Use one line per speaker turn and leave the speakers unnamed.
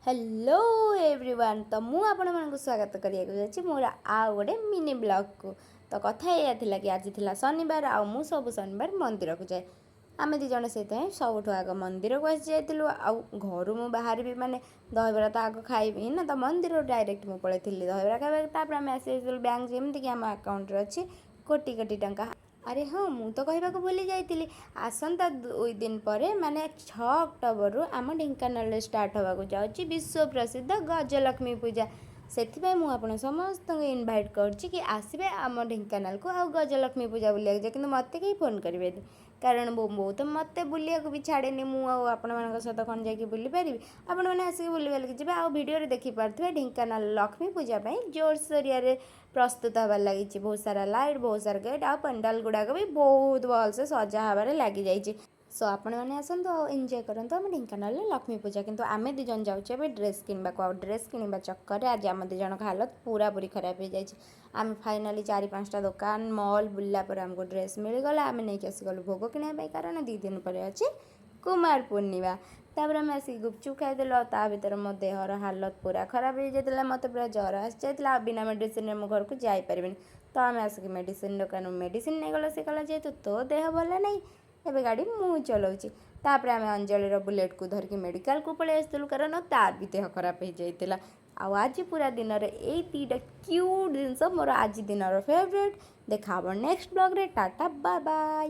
Hello everyone, ତ ମୁଁ ଆପଣମାନଙ୍କୁ ସ୍ୱାଗତ କରିବାକୁ ଯାଉଛି ମୋର ଆଉ ଗୋଟେ ମିନି ବ୍ଲଗ୍କୁ। ତ କଥା ଏଇଆ ଥିଲା କି ଆଜି ଥିଲା ଶନିବାର ଆଉ ମୁଁ ସବୁ ଶନିବାର ମନ୍ଦିରକୁ ଯାଏ। ଆମେ ଦୁଇ ଜଣ ସେଇଥିପାଇଁ ସବୁଠୁ ଆଗ ମନ୍ଦିରକୁ ଆସି ଯାଇଥିଲୁ। ଆଉ ଘରୁ ମୁଁ ବାହାରିବି ମାନେ ଦହିବରା ତ ଆଗ ଖାଇବି ନା। ତ ମନ୍ଦିରରୁ ଡାଇରେକ୍ଟ ମୁଁ ପଳେଇଥିଲି ଦହିବରା ଖାଇବାକୁ। ତାପରେ ଆମେ ଆସି ଯାଇଥିଲୁ ବ୍ୟାଙ୍କ, ଯେମିତିକି ଆମ ଆକାଉଣ୍ଟରେ ଅଛି କୋଟି କୋଟି ଟଙ୍କା। ଆରେ ହଁ, ମୁଁ ତ କହିବାକୁ ଭୁଲି ଯାଇଥିଲି, ଆସନ୍ତା 2 ଦିନ ପରେ ମାନେ 6 ଅକ୍ଟୋବରରୁ ଆମ ଢେଙ୍କାନାଳରେ ଷ୍ଟାର୍ଟ ହେବାକୁ ଯାଉଛି ବିଶ୍ୱ ପ୍ରସିଦ୍ଧ ଗଜଲକ୍ଷ୍ମୀ ପୂଜା। ସେଥିପାଇଁ ମୁଁ ଆପଣ ସମସ୍ତଙ୍କୁ ଇନଭାଇଟ୍ କରୁଛି କି ଆସିବେ ଆମ ଢେଙ୍କାନାଳକୁ ଆଉ ଗଜଲକ୍ଷ୍ମୀ ପୂଜା ବୁଲିବାକୁ ଯିବେ। କିନ୍ତୁ ମୋତେ କେହି ଫୋନ୍ କରିବେନି, କାରଣ ମୋ ବୋଉ ତ ମୋତେ ବୁଲିବାକୁ ବି ଛାଡ଼େନି। ମୁଁ ଆଉ ଆପଣମାନଙ୍କ ସହିତ କ'ଣ ଯାଇକି ବୁଲିପାରିବି? ଆପଣମାନେ ଆସିକି ବୁଲି ବାଲିକି ଯିବେ। ଆଉ ଭିଡ଼ିଓରେ ଦେଖିପାରୁଥିବେ, ଢେଙ୍କାନାଳ ଲକ୍ଷ୍ମୀ ପୂଜା ପାଇଁ ଜୋରସୋରିଆରେ ପ୍ରସ୍ତୁତ ହେବାରେ ଲାଗିଛି। ବହୁତ ସାରା ଲାଇଟ୍, ବହୁତ ସାରା ଗେଟ୍ ଆଉ ପେଣ୍ଡାଲ ଗୁଡ଼ାକ ବି ବହୁତ ଭଲସେ ସଜା ହେବାରେ ଲାଗିଯାଇଛି। ସୋ ଆପଣମାନେ ଆସନ୍ତୁ ଆଉ ଏନ୍ଜୟ କରନ୍ତୁ ଆମ ଢେଙ୍କାନାଳରେ ଲକ୍ଷ୍ମୀ ପୂଜା। କିନ୍ତୁ ଆମେ ଦୁଇ ଜଣ ଯାଉଛୁ ଏବେ ଡ୍ରେସ୍ କିଣିବାକୁ। ଆଉ ଡ୍ରେସ୍ କିଣିବା ଚକ୍କରରେ ଆଜି ଆମ ଦୁଇ ଜଣଙ୍କ ହାଲତ ପୁରାପୁରି ଖରାପ ହେଇଯାଇଛି। ଆମେ ଫାଇନାଲି ଚାରି ପାଞ୍ଚଟା ଦୋକାନ, ମଲ୍ ବୁଲିଲା ପରେ ଆମକୁ ଡ୍ରେସ୍ ମିଳିଗଲା। ଆମେ ନେଇକି ଆସିଗଲୁ ଭୋଗ କିଣିବା ପାଇଁ, କାରଣ 2 ଦିନ ପରେ ଅଛି କୁମାର ପୂର୍ଣ୍ଣିମା। ତାପରେ ଆମେ ଆସିକି ଗୁପଚୁପ୍ ଖାଇଦେଲୁ। ଆଉ ତା ଭିତରେ ମୋ ଦେହର ହାଲତ ପୁରା ଖରାପ ହେଇଯାଇଥିଲା। ମୋତେ ପୁରା ଜ୍ୱର ଆସିଯାଇଥିଲା ଆଉ ବିନା ମେଡ଼ିସିନରେ ମୁଁ ଘରକୁ ଯାଇପାରିବିନି। ତ ଆମେ ଆସିକି ମେଡ଼ିସିନ ଦୋକାନରୁ ମେଡ଼ିସିନ ନେଇଗଲୁ। ସେ କହିଲା, ଯେହେତୁ ତୋ ଦେହ ଭଲ ନାହିଁ, ଏବେ ଗାଡ଼ି ମୁଁ ଚଲାଉଛି। ତାପରେ ଆମେ ଅଞ୍ଜଳିର ବୁଲେଟକୁ ଧରିକି ମେଡ଼ିକାଲକୁ ପଳେଇ ଆସିଥିଲୁ, କାରଣ ତାର ବି ଦେହ ଖରାପ ହେଇଯାଇଥିଲା। ଆଉ ଆଜି ପୁରା ଦିନରେ ଏଇ ଦୁଇଟା କ୍ୟୁଟ୍ ଜିନିଷ ମୋର ଆଜି ଦିନର ଫେଭରେଟ୍। ଦେଖା ହେବ ନେକ୍ସଟ ବ୍ଲଗ୍ରେ। Tata, bye bye.